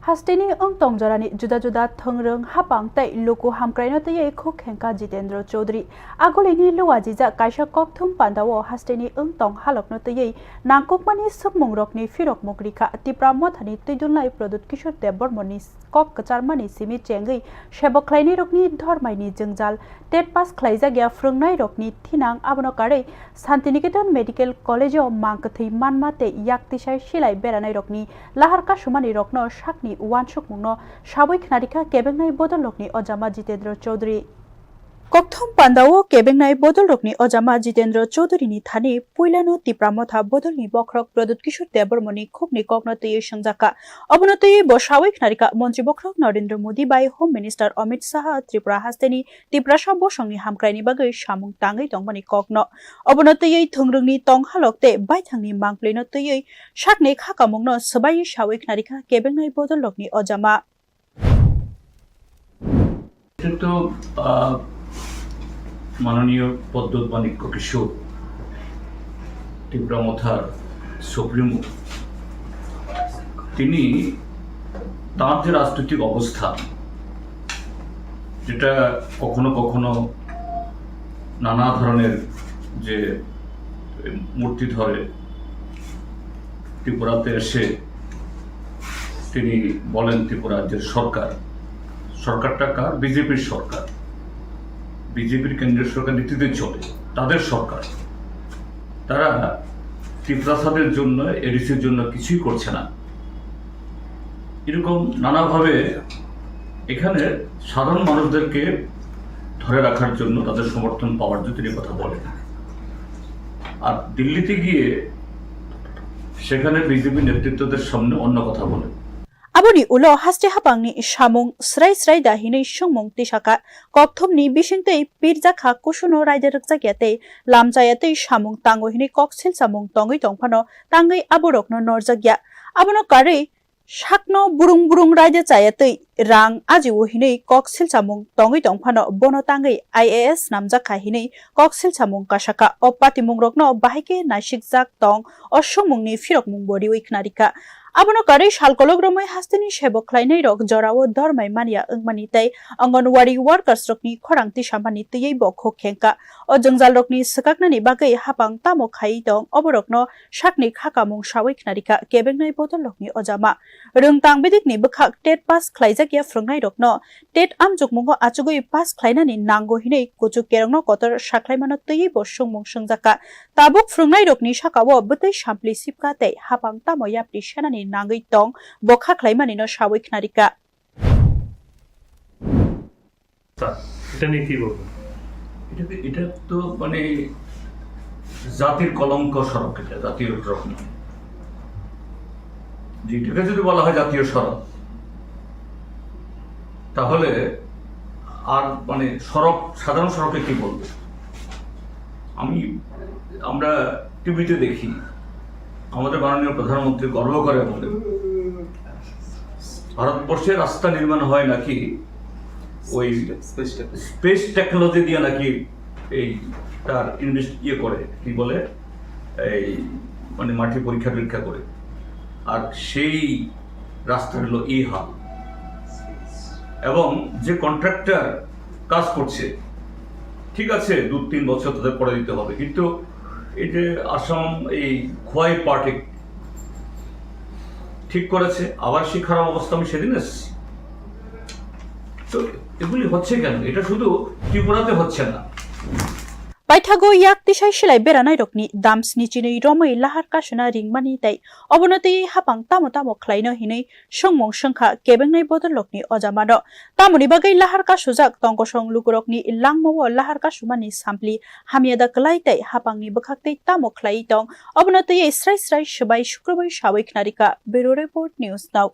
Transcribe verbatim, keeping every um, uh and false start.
Hasteni wng tong jorani juda juda thwngrwng, hapang tei luku hamkraino twiwi khuk khengkha Jitendra Chaudhary. Agulini luajijak kaisa kokthum pandao hasteni wng tong halokno twiwi nangkukmani swkmungrokni phirokmung rikha Tipra Mothani twidulnai Pradyut Kishore Debbarmani kok kwcharmani simi chengwi sebo khlainairokni dhormaini jwngjal, tet pass khlaijakya phwrwngnairokni thinang, abono karwi Santiniketan Medical College-o mang kwthwi manma tei yak tisai silai beranairokni lahar kasumani rokno sakni uansukmungno sawi khnarikha kebengnai bodolrokni ojama Jitendra Chaudhary. Kokthum pandao kebengnai bodolrokni ojama Jitendra Chaudhary ni thani puilano Tipra Motha bodolni bokhorok Pradyut Kishore Debbarmani khukni kokno twiwi swngjakha. Obono twiwi bo sawi khnarikha Montri bokhorok Narendra Modi bai Home Minister Amit Shah, Tripura hasteni Tiprasa bosongni hamkraini bagwi samung tangwi tongmani kokno. Obono twiwi thwngrwngni tonghalok tei baithangni mangpilino twiwi sakni khakamungno swbaiwi sawi khnarikha kebengnai bodolrokni ojama. এটা তো, আহ, মাননীয় প্রদ্যুৎ মাণিক্য কিশোর, ত্রিপুরা মথার সুপ্রিমো, তিনি তার যে রাজনৈতিক অবস্থা, যেটা কখনো কখনো নানা ধরনের যে মূর্তি ধরে ত্রিপুরাতে এসে তিনি বলেন ত্রিপুরা রাজ্যের সরকার, সরকারটা কার? বিজেপির সরকার, বিজেপির কেন্দ্রীয় সরকার নেতৃত্বে চলে, তাদের সরকার, তারা ত্রিপুরাসাদের জন্য, এডিসির জন্য কিছুই করছে না। এরকম নানাভাবে এখানে সাধারণ মানুষদেরকে ধরে রাখার জন্য, তাদের সমর্থন পাওয়ার জন্য তিনি কথা বলেন। আর দিল্লিতে গিয়ে সেখানে বিজেপি নেতৃত্বদের সামনে অন্য কথা বলেন। Aboni ulo haste hapangni samung srai srai da hinwi swngmung tisakha. Kokthumni bisingtwi pirjakha kusuno raida rwkjakya tei lamchaya tei samung tango hinwi kok silchamung tongwi tongphano tangwi aborokno norjakya. Abono karwi sakno burung burung raida chaya tei rang ajio hinwi kok silchamung tongwi tongphano bono tangwi I A S namjakha hinwi kok silchamung kasakha. O patimungrokno bahaikhe naisikjak tong o swngmungni phirokmungbo riwi khnarikha. Abono karwi salkolok romwi hasteni sebo khlainairok jorao dormai manya wngmani tei Anganwadi workers rokni khorang tisamani twiwi bo khuk khengkha. O jwngjalrokni swkaknani bagwi hapang tamo khaiwi tong, oborokno sakni khakamung sawi khnarikha kebengnai bodolrokni ojama. Rwngtang bidikni bwkhak tet pass khlaijakya phwrwngnairokno tet amjokmungo achugwi pass khlainani nango hinwi kuchuk kerongno kotor sakhlaimano twiwi bo swngmung swngjakha. Tabuk phwrwngnairokni sakao bwtwi sampli sipkha tei hapang tamo yapri senani nangwi tong, bo kha khlaimanino sawi khnarikha. Sir, এটা নিয়ে কি বলবেন? এটা, এটা তো মানে জাতির কলঙ্ক সড়ক, এটা জাতীয় সড়ক নয়। যেটাকে যদি বলা হয় জাতীয় সড়ক, তাহলে আর মানে সড়ক, সাধারণ সড়কে কি বলবে? আমি, আমরা টিভিতে দেখি, আমাদের মাননীয় প্রধানমন্ত্রী গর্ব করে বলে, ভারতবর্ষে রাস্তা নির্মাণ হয় নাকি ওই স্পেস টেকনোলজি দিয়ে নাকি এই তার ইনভেস্ট ইয়ে করে, কি বলে, এই মানে মাটি পরীক্ষা নিরীক্ষা করে। আর সেই রাস্তাগুলো এই হাল। এবং যে কন্ট্রাক্টর কাজ করছে, ঠিক আছে, দু তিন বছর তাদের পরে দিতে হবে, কিন্তু এই যে আসাম এই খোয়াই পার্টি ঠিক করেছে, আবার সেই খারাপ অবস্থা আমি সেদিন এসেছি। তো এগুলি হচ্ছে কেন? এটা শুধু ত্রিপুরাতে হচ্ছে না। Paithago yak tisai silai beranairokni dam sni chinwi romwi lahar kasuna ringmani tei obono twiwi hapang tamo tamo khlaino hinwi swngmung swngkha kebengnai bodolrokni ojamano. Tamoni bagwi lahar kasujak tongkosong lukurokni langmao lahar kasumani sampli hamya da kwlai tei hapangni bwkhaktwi tamo khlaiwi tong, obono twiwi srai srai swbai sukrubwi sawi khnarikha. Bureau Report, News Now.